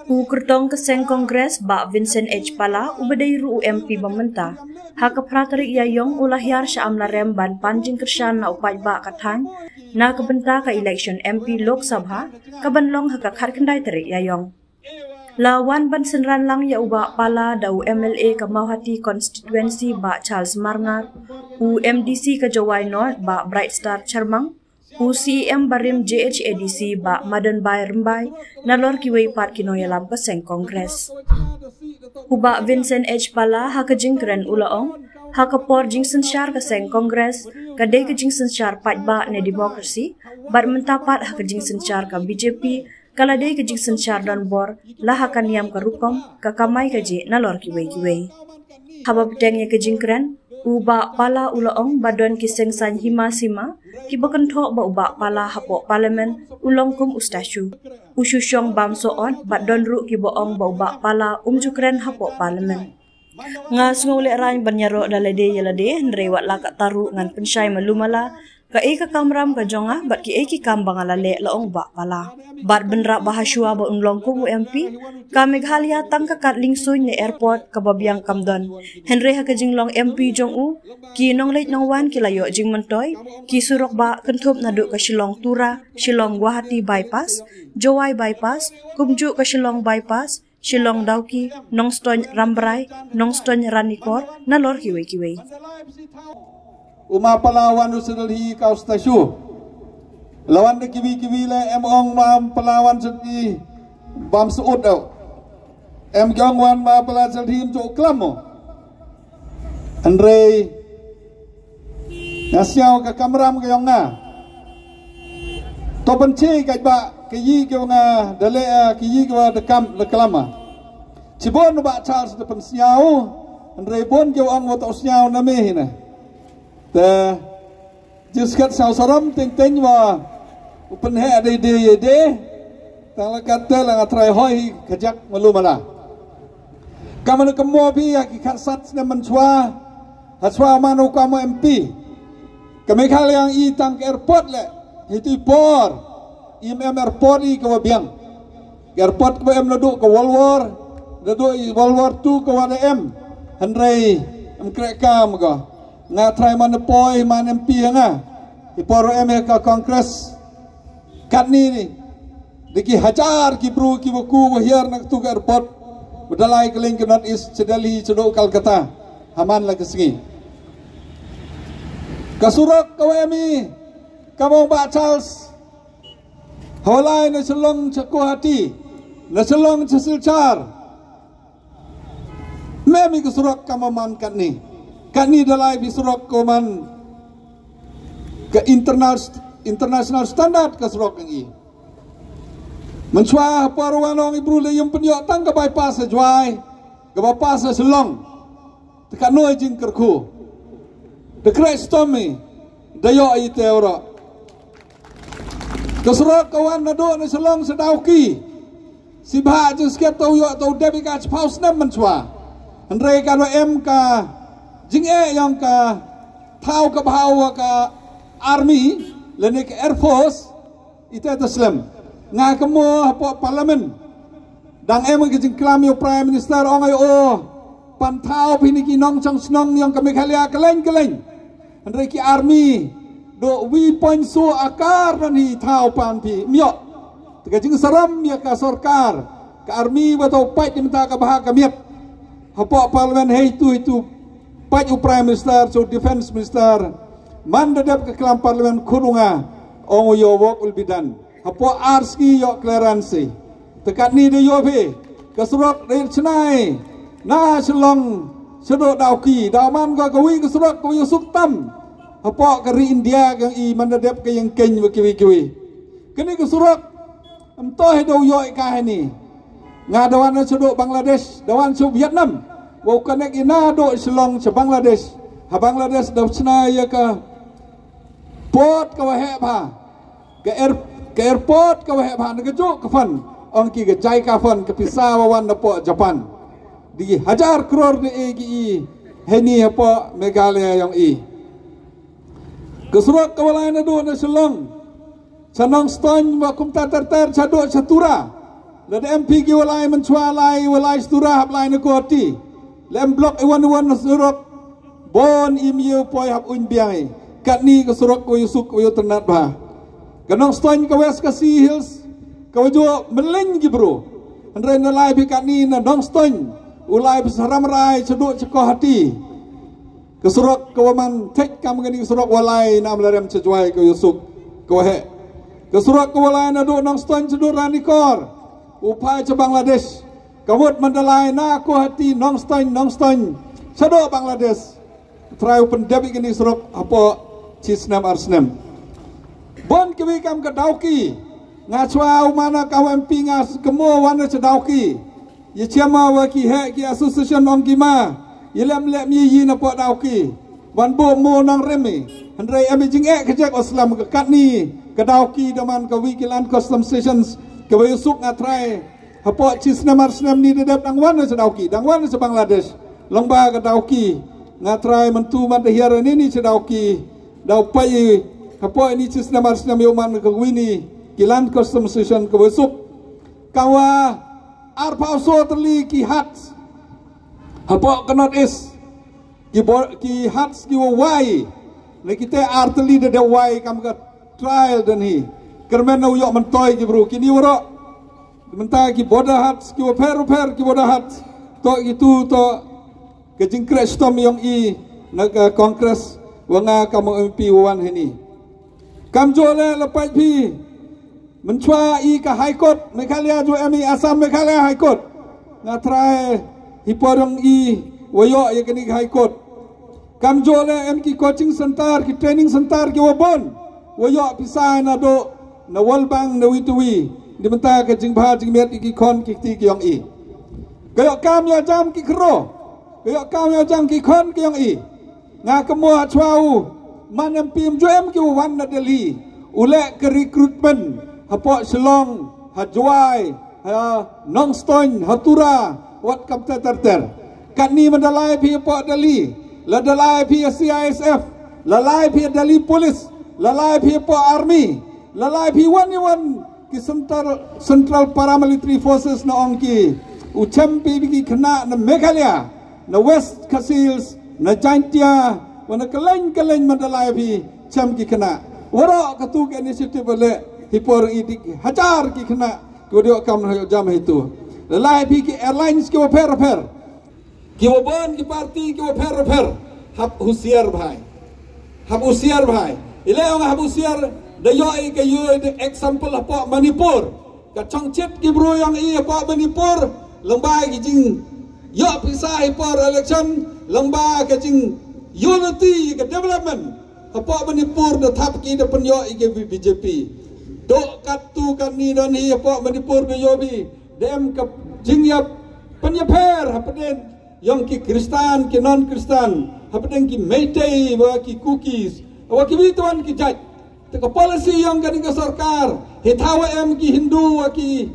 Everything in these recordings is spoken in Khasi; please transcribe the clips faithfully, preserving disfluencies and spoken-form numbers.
U kyrtong ka seng Congress, Bah Vincent H Pala, uba dei ruh u M P ba mynta, ha ka phra tarik Ïaïong u la hiar sha Amlarem ban pan jingkyrshan na u paidbah ka thaiñ na ka bynta ka election M P Lok Sabha ka ban long ha ka khatkhyndai tarik Ïaïong. La wan ban synran lang ïa u Bah Pala da u M L A ka Mawhati constituency, Bah Charles Marngar, u M D C ka Jowai North, Bah Bright Star Sharmang, u C E M barim J H A D C, Bah Madan Bai Rymbai, nalor kiwei pat ki nongïalam ka seng Congress. U Bah Vincent H Pala ha ka jingkren u la ong, ha ka por jingsynshar ka seng Congress ka dei ka jingsynshar paidbah ne democracy, bad mynta pat ha ka jingsynshar ka B J P ka la dei ka jingsynshar donbor, la ha ka niam ka rukom, ka kamai kajih nalor kiwei kiwei. Haba bteng ïa ka jingkren, u Bah Pala u la ong ba don ki seng saiñ hima sima kiba kynthoh ba u Bah Pala hapoh Parliament u long kum u statue, u shu shong bam soh ot, bad don ruh kiba ong ba u Bah Pala um ju kren hapoh Parliament. Nga sngew lehraiñ ban ïaroh da lade ïa lade, hynrei wat la katta ruh ngan pynshai malu mala kaei ka kamram ka jong nga bad kiei ki kam ba nga la leh, la ong u Bah Pala. Bad bynrap ba ha shuwa ba un long kum u M P, ka Meghalaya tang ka kad liengsuiñ ne airport kaba biang kam don. Hynrei ha ka jinglong M P jong u, ki nongleit nongwan ki la ïoh jingmyntoi, ki surok ba kynthup naduh ka Shillong Tura, Shillong Guwahati bypass, Jowai bypass, kumjuh ka Shillong bypass, Shillong Dawki, Nongstoiñ Rambrai, Nongstoiñ Ranikor, nalor kiwei kiwei. U Ma Pala wan u sdang hi ka u statue. La wan da kiwei kiwei le em ong Ma Pala wan sdang bam sut dau. Em ki ong wan Ma Pala sdang hi em ju klam mo. Hynrei nga sngew ka kamram ka jong nga. To pynche ka ba ka yi ka nga da leh, ka yi ka da kam da klama. Chibun ba Charles da pynsngew, hynrei bun ka ong wa to sngew na me hina. Te jiskat sngew saram teng teng wa u pynheh dei dei dei. Tang la kat te la nga trai hoi ka jak malu mala. Ka manu ka mo phi ha ki khat sat snem mynshuwa, ha shuwa manu ka mo M P. Ka Meghalaya i tang ka airport le, hi tu i por, im em airport i ka wa biang. Ka airport ka wa em naduh ka World War, naduh i World War two ka wa da em. Hynrei em krek kam ka. Nga trai man poi man M P nga. I por em ka Congress. Katni ni. Dei ki hajar ki bru ki wa ku wa hiar na katu ka airport. Wa da lai ka leng ka North East, cha Delhi, cha Kolkata. Haman la ka sngi. Ka surok ka wa em i, ka mong ba Charles. Hawalai na Shillong cha Guwahati. Na Shillong cha Silchar. Mem i ka surok ka ma man katni. Katni da lai bi surok ka man ka internal, international standard ka surok ngi. Mynshuwa por wa nong i bru le yum pynyoh tang ka bypass ha Jowai, ka bypass ha Shillong. Te ka noi jingkyrkhu. Te krek stom i da yoh i te ura. Ka surok ka wan naduh na Shillong sa Dawki. Sibha jingskhet to yoh to dep i ka chiphaw snem mynshuwa. Hynrei ka wa em ka jingeh yong ka thaw ka bhaw wa ka army lane ka air force. Ite ta slem. Nga ka mo hapoh parliament. Dang em ka jingklam ïa u Prime Minister ong ai o. Pan thaw phi ni ki nongchong shnong yong ka Meghalaya kylleng kylleng. Hynrei ki army. Dok wi point so akar nan hi thaw pan phi. Myoh. Te ka jingsaram ïa ka sorkar. Ka army wa to pait di mynta ka bha ka miat. Hapoh parliament hei tu hei tu. Pait u Prime Minister, so Defense Minister. Man da dep ka klam parliament khun u nga. Ong u your work will be done. Hapoh ar sngi yoh clearance. Te katni da yoh phi. Ka surok da chnai. Na Shillong. Shaduh Dawki. Daw man ka kawi ka surok kawi suk tam. Hapoh ka ri India ka i man da dep ka yang keny wa kiwi kiwi. Kani ka surok. Em to he da yoh i ka he ni. Nga da wan shaduh Bangladesh. Da wan shaduh Vietnam. Wa u connect i naduh Shillong sha Bangladesh. Ha Bangladesh da chnai ya ka port ka wa heh bha. Ka air, ka airport ka wa heh bha na ka juk ka fund. Ong ki ka JICA fund ka pisa wa wan na port Japan. Di hajar crore di e ki i. Heni ha port Meghalaya yong i. Ka surok ka wa lai naduh na Shillong. Sha Nongstoiñ wa kumta ter ter sha dok sha Tura. Lada em phi ki wa lai mynshwa lai wa lai sha Tura hap lai na ko hati. Lem blok iwan iwan surok. Bon im yu poi hap uñ biang i. Katni ka surok wa yu suk wa yu ternat bha. Ka Nongstoiñ ka West Khasi Hills. Ka wa jo meleng ki bru. Hynrei na lai phi katni na Nongstoiñ. U lai phi saram rai sha dok sha ko hati. Ka surok ka wa man thek kam kani ka surok wa lai na Amlarem sha Jwai ka wa yu suk ka wa heh. Ka surok ka wa lai na dok Nongstoiñ sha dok Ranikor. U phai sha Bangladesh. Ka wot man da lai na ko hati Nongstoiñ Nongstoiñ sha dok Bangladesh. Trai u pyndep i kani surok hapo chi snem ar snem. Bon ka wi kam ka Dawki. Nga chwa u mana ka wa M P nga kemo wan na sha Dawki. Ye chema wa ki heh ki association ong ki ma. Ye lem lem ye yi na po Dawki. Wan bo mo nang remi. Hynrei em i jing eh ka jek oslam ka katni. Ka Dawki daman ka wi ki land custom stations. Ka wa yu suk nga trai. Hapo chi snem ar snem ni da dep dang wan na sha Dawki. Dang wan na sha Bangladesh. Long ba ka Dawki. Nga trai mantu man da hiar ni ni sha Dawki. Daw pai hapo ni chi snem ar snem yu man ka wi ni. Ki land custom station ka wa yu suk. Ka wa ar pau so tali ki hat. Hapo ka North East. Ki bo-, ki hat ki wa wai. Na ki te ar tali da da wai kam ka trial dan hi. Kermen na u yok mentoi ki bru kini waro. Menta ki border hat ki wa pher pher ki border hat. To ki tu to ka jingkre stom yong i na ka Congress wa nga kam M P wan hini. Kam jo le la pait phi. Mynchwa i ka High Court Meghalaya jo em i Assam Meghalaya High Court. Nga trai hi porong i wa yo ya kani ka High Court. Kam jo le em ki coaching center ki training center ki wa bon. Wa yo pisa na do na World Bank na wi tu wi. Di mynta ka jingbha jingmiat ki khon ki kti ki yong i. Ka yo kam yo jam ki kro. Ka yo kam yo jam ki khon ki yong i. Nga kamo ha chwa u man em pim ju em ki u wan na Delhi u leh ka recruitment hapoh Shillong, ha Jowai, ha Nongstoiñ, ha Tura, wat kam ter ter ter. Katni man da lai phi hapoh Delhi, la da lai phi C I S F, la lai phi Delhi Police, la lai phi hapoh Army, la lai phi wan i wan ki Central, Central Paramilitary Forces na ong ki u chem phi ki khynnah na Meghalaya, na West Khasi Hills, na Jaintia, wa na kylleng kylleng man da lai phi chem ki khynnah. Waroh katu ka initiative le hi por i dik hajar ki khynnah ki wa dio kam ha jam hitu. La lai phi ki airlines ki wa pher pher. Ki wa bon ki party ki wa pher pher. Hap husiar bhai. Hap husiar bhai. Ile ong hap husiar da yo i ka yo i example hapoh Manipur. Ka chongchit ki bru yong i hapoh Manipur. Lengba ki jing yo pisa hi por election. Lengba ka jing unity ka development. Hapoh Manipur da thap ki da pynyo i ka B J P. Do kat tu kat ni don hi hapoh Manipur da yo bi. Da em ka jing yap pynyaper hapdeng yong ki Kristan, ki non Kristan, hapdeng ki Meitei, wa ki Kukis, wa ki wi tuan ki jait. Te ka policy yong kani ka sorkar, hi thawa em ki Hindu, wa ki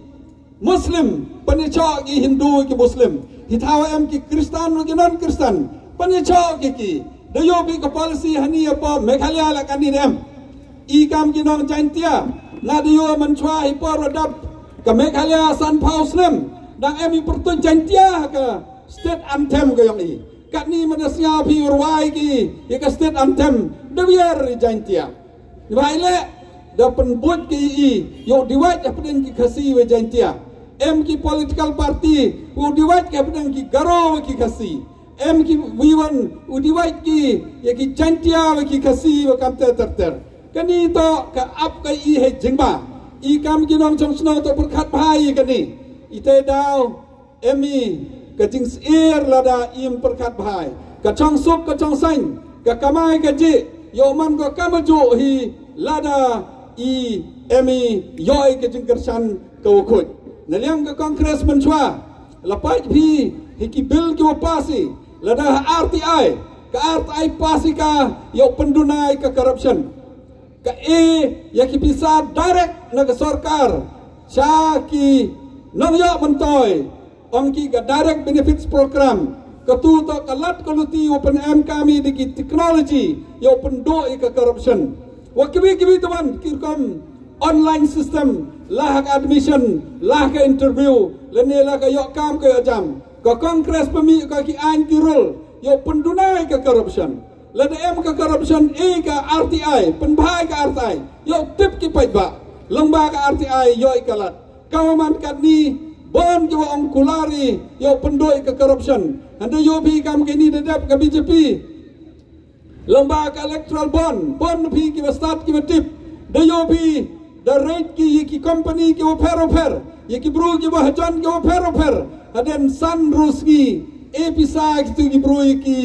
Muslim, pynyachoh ki Hindu, ki Muslim. Hi thawa em ki Kristan, wa ki non Kristan, pynyachoh ki ki. Da yo bi ka policy hani ya pa Meghalaya la kani da em. I kam ki nong Jaintia, nga da yo man chwa hi por wa dap, ka Meghalaya san phaw snem, dang em i pyrtuit Jaintia ha ka state anthem ka yong i. Katni man da sñiaw phi rwai ki, ya ka state anthem, da wiar i Jaintia. Ni bai le, da pynbut ki i, yo diwait hapdeng ki Khasi wa Jaintia. Em ki political party, yo diwait ki hapdeng ki Garo wa ki Khasi. Em ki wi wan u diwait ki ya ki Jaintia wa ki Khasi wa kam ter ter ter. Kani to ka ap ka i he jingba. I kam ki nong chong snow to pyrkhat bha i kani. I te daw em i ka jingsir lada im pyrkhat bha. Ka chong suk ka chong sain ka kamai ka ji yo man ko kama ju hi lada i em i yo i ka jingkyrshan ka wa khuid. Na liang ka Congress man chwa. La pait phi hi ki bill ki wa pass i lada ha R T I, ka R T I pass i ka yow pynduna i ka corruption. Ka e ya ki pisa direct na ka sorkar sha ki nongyoh myntoi, ong ki ka direct benefits program. Ka tu to ka lat ka luti wa pyn-em kami da ki technology yow pynduh i ka corruption. Wa kiwi kiwi tuan ki rukom online system, la ha ka admission, la ha ka interview, lane la ka ïoh kam ka ïoh jam. Ka Congress pynmih ka ki aiñ ki rule, ïoh pynduna ïa ka corruption. Lada em ka corruption, ïa ka R T I, pynbha ïa ka R T I, ïoh tip ki paidbah. Lyngba ka R T I, ïoh ïa ka lad. Ka man katni, bun kiba ong kular ïa, ïoh pynduh ïa ka corruption. Hynda ïoh phi kam kini da dep ka B J P. Lyngba ka electoral bond, bun phi kiba stad kiba tip. Da ïoh phi, da rate ki ïa ki company kiba pher pher, ïa ki bru kiba hajan kiba pher pher. Hadien san ru sngi, e pisa kitu ki bru ïa ki,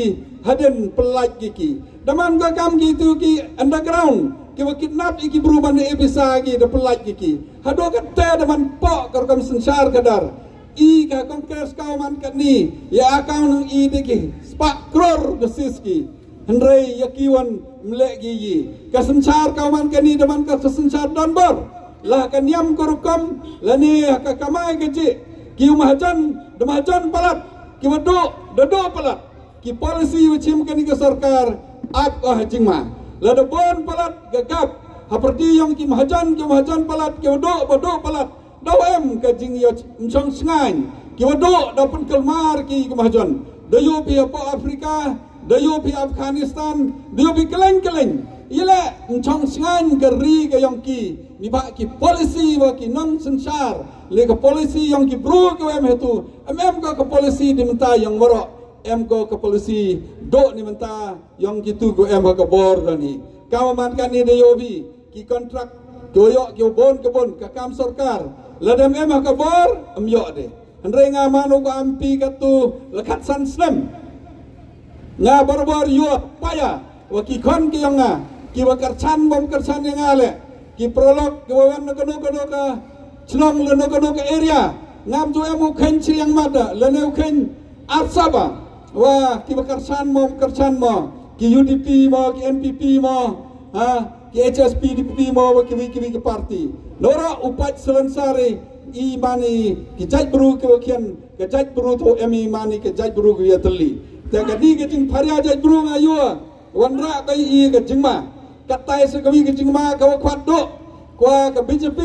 hadien pyllait ïa ki. Da man ka kam kitu ki underground, kiba kidnap ïa ki bru ban e pisa ki da pyllait ïa ki. Haduh katta da man pok ka rukom synshar ka dar. I ka Congress ka man katni, ïa account i da ki spah klur da sis ki. Hynrei ïa ki wan mleh ki ïa. Ka synshar ka man katni da man ka synshar donbor. La ka niam ka rukom, lane ka kamai ka jih. Ki mahajan, da mahajan palat, kiba duh, da duh palat. Ki policy ba chim kani ka sorkar, ap ka ha jingma. Lada bun palat ka gap, ha pyrdi ïong ki mahajan, ki mahajan palat, kiba duh, ba duh palat. Da em ka jingïoh mchong sngaiñ, kiba duh da pynkulmar ki ki mahajan. Da ïoh phi hapoh Afrika, da ïoh phi Afghanistan, da ïoh phi kylleng kylleng. Ïa leh mchong sngaiñ ka ri ka ïong ki. Ni ba ki policy ba ki nong synshar, leh ka policy ïong ki bru ka em hetu. Em em ka ka policy di mynta ïong waroh. Em ka ka policy duh ni mynta ïong kitu ka em ka bor da ni. Ka man kani da ïoh phi. Ki kontrak, ki ïoh, ki bun, ki bun, ka kam sorkar. Lada em ha ka bor, em ïoh de. Hynrei nga man u ka M P katu, la khatsan snem. Nga barabor ïoh, paya, wa ki khon ki ïong nga, kiba kyrchan bym kyrchan ïa nga leh. Ki paralok, kiba wan na kano kano ka chnong, la na kano ka area. Ngam ju em u khein chiliang mada, lane u khein arsaba. Wa, kiba kyrchan mo, kyrchan mo, ki U D P mo, ki N P P mo, ha, ki H S P D P mo, wa kiwi kiwi ki party. Nora u pait salonsari, i mani ki jaitbru kiwa khian, ka jaitbru to em i mani ka jaitbru kiwa ïatylli. Te kani ka jingpharia jaitbru nga ïoh, wanrah ka i ka jingma. Katai sa kawi ka jingma kawa kwah duh, kwa ka B J P,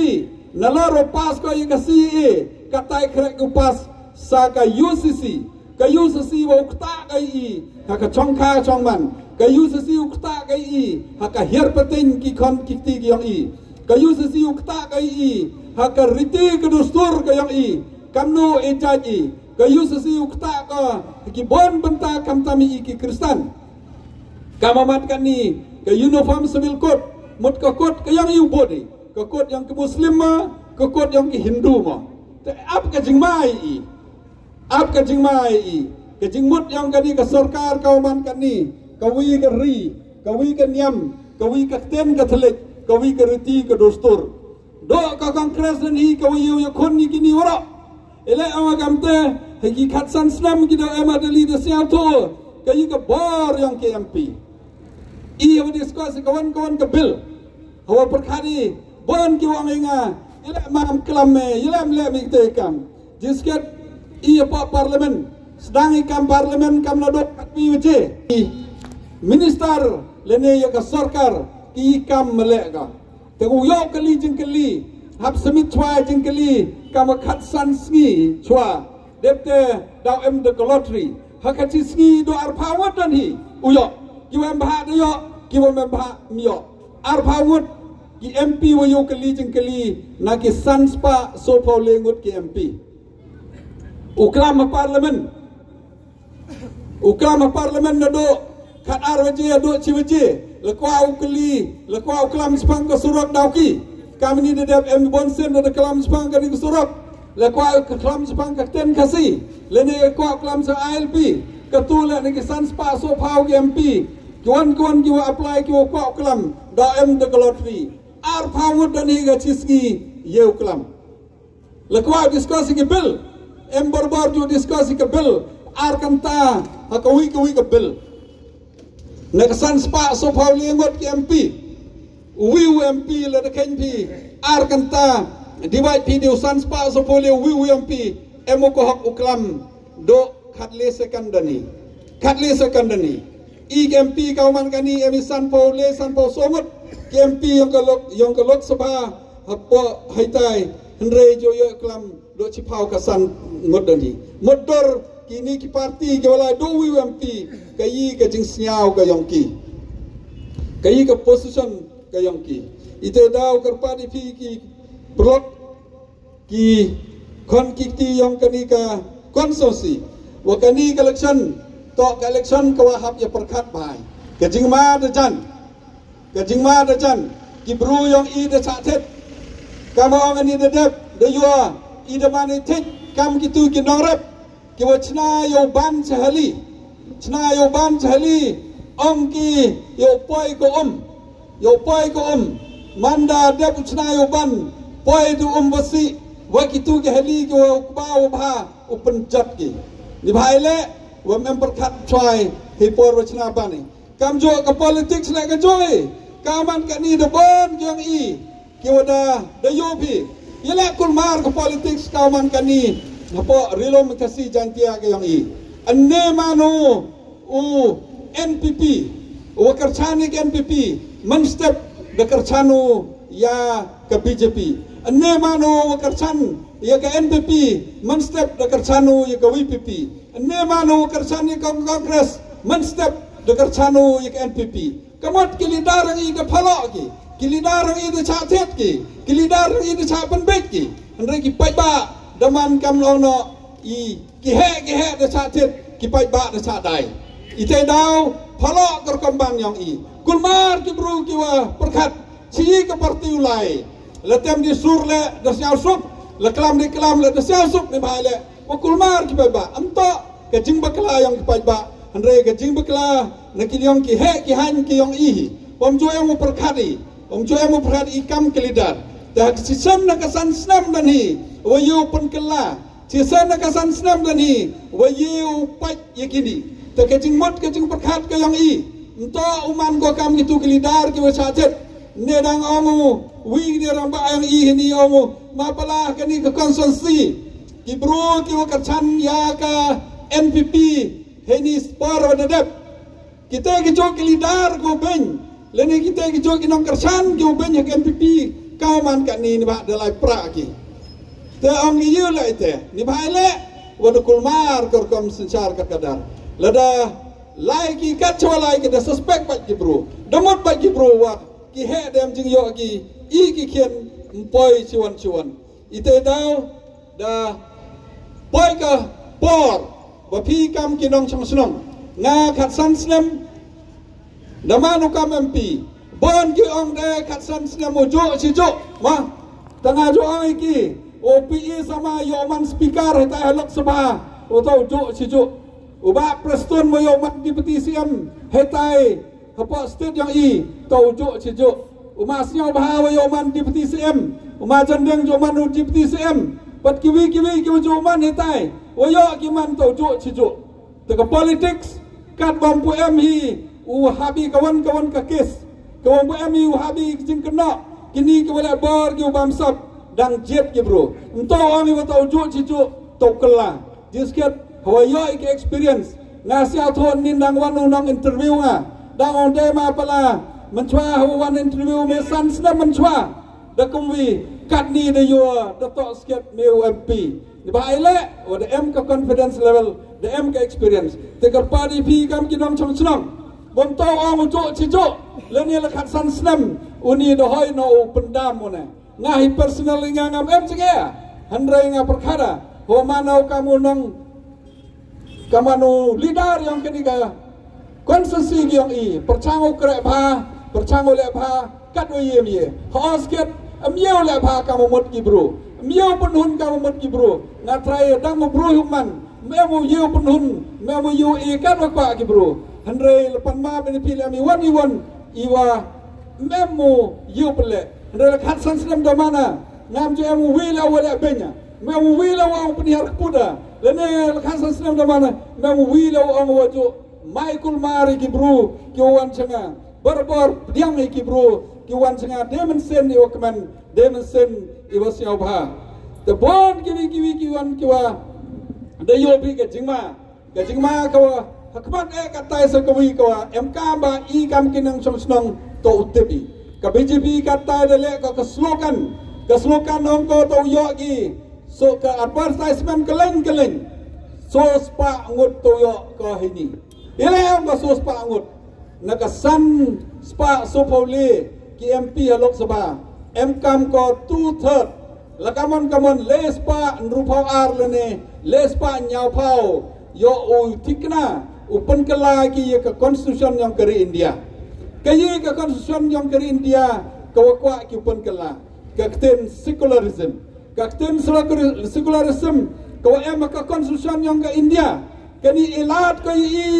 nalor u pass ka i ka C A A, katai khreh ka pass sa ka U C C. Ka U C C wa u ktah ka i, ha ka chongkha chongman. Ka U C C u ktah ka i, ha ka hiar pateng ki khon ki kti ki ïong i. Ka U C C u ktah ka i, ha ka riti ka dustur ka ïong i. Kamnu e jait i. Ka U C C u ktah ka, ha ki bun bynta khamtam i ki Kristan. Ka mamat kani, ka uniform civil code, mut ka code ka ïong i u body. Ka code ïong ki Muslim ma, ka code ïong ki Hindu ma. Te ap ka jingma i. Ap ka jingma i, ka jingmut ïong kani ka sorkar ka u man kani, kawi ka ri, kawi ka niam, kawi ka ktien ka thylliej, kawi ka riti ka dustur. Duh ka Congress nani kawi ïoh ïakhun ni kini waroh. Ele awa kamte, ha ki khatsan snem ki da em ha Delhi da siaw tu, kawi ka bor ïong ki M P. I hawa discuss ka wan ka wan ka bill. Hawa pyrkhat i, bun ki wan i nga, ila mam klam me, ila mle mi te kam. Jisket i pa parliament, sedang i kam parliament kam nadok kat pi waje. I minister lene ya ka sorkar ki kam mle ka. Te u yoh kali jingkali, hap submit chwa jingkali, kam khatsan sngi chwa. Dep te daw em da ka lottery. Ha ka chi sngi do arphaw ngut don hi. U yoh. Ki wa em bha da yoh. Ki wa em bha mi yoh. Arphaw ngut ki M P wa yoh kali jingkali na ki san spah sophaw le ngut ki M P. U klam ha parliament. U klam ha parliament na do. Khat ar waje ya do chi waje. La kwah u kali. La kwah u klam spang ka surok daw ki. Kamni da dep em bon sen da klam spang ka ni ka surok. La kwah ka klam spang ka ten kasi. Lene kwah klam sa I L P. Ka tu la ni ki san spah sophaw ki M P. Ki wan ki wan ki wa apply ki wa kwah klam. Da em da ka lottery. Arphaw ngut da ni ka chi sngi ye u klam. La kwah discuss ki bill. Em barbar ju discuss ki bill. Ar kanta ha kawi kawi ka bill. Na ka san spah sophaw le ngut ki M P. Wi u M P la da khein phi. Ar kanta. Divide phi di u san spah sophaw le wi u M P. Em u ko hok u klam. Do khat le second da ni. Khat le second da ni. I ki M P ka man kani em i san phaw le san phaw so ngut. Ki M P yong ka lok, yong ka Lok Sabha. hapoh haitai, hynrei ju ïoh klam duh chiphaw ka san ngut don hi. Mutdur kini ki parti ki walai duh wi M P, ka yi ka jingsngew ka yong ki. Ka yi ka position ka yong ki. Ite daw kyrpad ïa phi ki paralok, ki khon ki kti yong kani ka constituency, wa kani ka election toh ka election ka wa hap ïa pyrkhat bha. Ka jingma da jan, ka jingma da jan, ki bru yong i da chah thied. Kam ong ani da dep da yua, i da man i thied kam kitu ki nongrep ki wa chna ïa u ban cha hali. Chna ïa u ban cha hali, ong ki ïa u poi ka um. Ïa u poi ka um. Manda dep u chna ïa u ban, poi da um basi, wa kitu ki hali ki wa u kba u bha u pynjot ki. Ni bha i leh, wa mem pyrkhat chwai hi por wa chna ban i. Kam juh ka politics leh ka juh i. Ka man kani da ban ki yong i ki wa da da ïoh phi. Ïa leh kulmar ka politics ka man kani hapoh Ri-lum Khasi Jaiñtia ka yong i. Ane mano u N P P u wa kyrchan ïa ka N P P mynstep da kyrchan u ïa ka B J P. Ane mano u wa kyrchan ïa ka N P P mynstep da kyrchan u ïa ka V P P. Ane mano u wa kyrchan ïa ka Congress mynstep da kyrchan u ïa ka N P P. Ka mut ki leader yong i da phalok ki, ki leader yong i da chah thied ki, ki leader yong i da chah pynbeit ki. Hynrei ki paidbah da man kam long noh i, ki heh ki heh da chah thied, ki paidbah da chah dai. Ite daw phalok ka rukom ban yong i. Kulmar ki bru ki wa pyrkhat chi ka parti u lai. La tem di sur leh da sñiaw suk, la klam di klam leh da sñiaw suk, ni bha i leh wa kulmar ki paidbah. Em toh ka jingbakla yong ki paidbah, hynrei ka jingbakla na ki yong ki heh ki haiñ ki yong i hi. Wam ju em u pyrkhat i, wam ju em u pyrkhat i kam ki leader. Te ha ka shisien na ka san snem don hi wa ïa u pynkylla. Shisien na ka san snem don hi wa ïa u pait ïa kini. Te ka jingmut ka jingpyrkhat ka yong i, em toh u man ko kam kitu ki leader ki wa chah thied. Ne dang ong u wi ki rangbah yong i hini ong u, ma pala kani ka constituency ki bru ki wa kyrchan ïa ka N P P hini spor wa da dep. Kita ki juh ki leader ki wa beiñ, lane kita ki juh ki nongkyrchan ki wa beiñ ha ka N P P, ka man kani ni bha da lai pra ki. Te ong i ïa leh ite, ni bha i leh wa da kulmar ka rukom synshar ka kadar. Lada lai ki kat chwa lai ki da suspect bad ki bru, da mut bad ki bru wa ki heh dem jingïoh ki, i ki khian em poi chiwan chiwan. Ite daw da poi ka por wa phi kam ki nongchong chnong. Nga khatsan snem da man u kam M P. Bon ki ong de khatsan snem u juh chi juh. Ma, ta nga ju ong i ki, u P E Sangma ïoh man speaker hitai ha Lok Sabha, u toh u juh chi juh. U Bah Prestone wa ïoh man Deputy C M hitai hapoh state yong i, toh u juh chi juh. U Ma Sniawbha wa ïoh man Deputy C M, u Ma Jandeng juh man u Deputy C M, bad kiwi kiwi ki wa juh man hitai wa ïoh ki man, toh u juh chi juh. Te ka politics kat bam pu em hi u habi ka wan ka wan ka case, ka wan pu em hi u habi ka jingkynnoh. Kini ki wa leh bor ki u bam sap dang jied ki bru. Em toh ong i wa toh u juh chi juh, toh u kylla. Jiskhet, hawa ïoh i ki experience. Nga siaw thon nin dang wan u nong interview nga. Dang ong de ma pala, mynchwa hawa wan interview me san snem mynchwa. Da kumwi, katni da ïoh, da toh skhet me u M P. Ni bha i leh wa da em ka confidence level, da em ka experience. Te kyrpad i phi kam ki nongchong chnong, bam toh ong u juh chi juh, lane la khatsan snem, uni da hoi noh u pyndam u ne. Nga hi personally nga ngam em jingeh. Hynrei nga pyrkhat a, ho mano kam u nong, kam u leader yong kani ka constituency ki yong i, pyrchang u kreh bha, pyrchang u leh bha, kat u ïem ïe. Ho skhet, em ïew leh bha kam u mut ki bru, em ïew pynhun kam u mut ki bru. Nga trai dang u bru hu man, em u ïew pynhun, em u ïew i kat u kwah ki bru. Hynrei lepan ma bini phi leh mi wan i wan i wa em u ïew pynleh. Hynrei la khatsan snem da mana, ngam ju em u wi la wa leh benya, em u wi la wa ong pynhiar kpuda. Lane la khatsan snem da mana, em u wi la wa ong wa ju mai kulmar i ki bru ki wan changa. Bor bor pdiang i ki bru ki wan changa, de mynsen i wa kmen, de mynsen i wa sñiawbha. Te bon kiwi kiwi ki wan ki wa da ïoh bi ka jingma. Ka jingma ka wa ha khmat eh katai sa kawi ka wa em kam ba i kam ki nongchong chnong, toh u tip i. Ka B J P katai da leh ka ka slogan, Ka slogan ong ko to ïoh ki, so ka advertisement ka leng ka leng. So spah ngut to ïoh ko hini. Ila ong ka so spah ngut. Na ka san spah so phaw le ki M P ha Lok Sabha. Em kam ko two third. La kamon kamon le spah hynriew phaw ar lane le spah hynñiew phaw. Ïoh u thikna u pynkylla ki ïa ka constitution yong ka ri India. Ka ïa ka constitution yong ka ri India ka wa kwah ki u pynkylla. Ka ktien secularism. Ka ktien secularism ka wa em ha ka constitution yong ka India. Kani i lad ko i i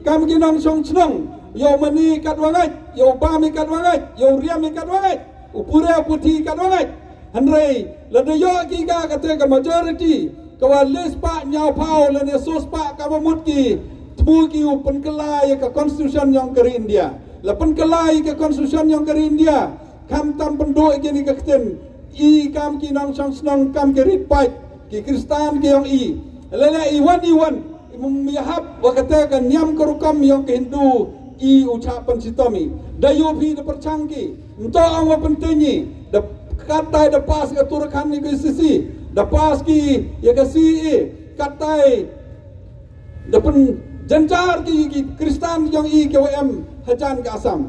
kam ki nongshong shnong. Ïoh mane kat wa ngait, ïoh bam i kat wa ngait, ïoh riam i kat wa ngait. U pure u puthi kat wa ngait. Hynrei lada ïoh ki ka kata ka majority ka wa le spah hynñiew phaw lane so spah ka wa mut ki. Tmu ki u pynkylla ïa ka constitution yong ka ri India. La pynkylla ïa ka constitution yong ka ri India. Kam tam pynduh ïa kini ka ktien. I kam ki nongshong shnong kam ki rit paid ki Kristan ki yong i. Lele i wan i wan i mum ïahap wa kata ka niam ka rukom yong ka Hindu i u chah pynshitom i. Da yu phi da pyrchang ki mto ong wa pyntenyi da katai da pass ka Uttarakhand ni ka C C da pass ki ïa ka C A katai da pynjanjar ki ki Kristan yong i ki wa em hajan ka Assam.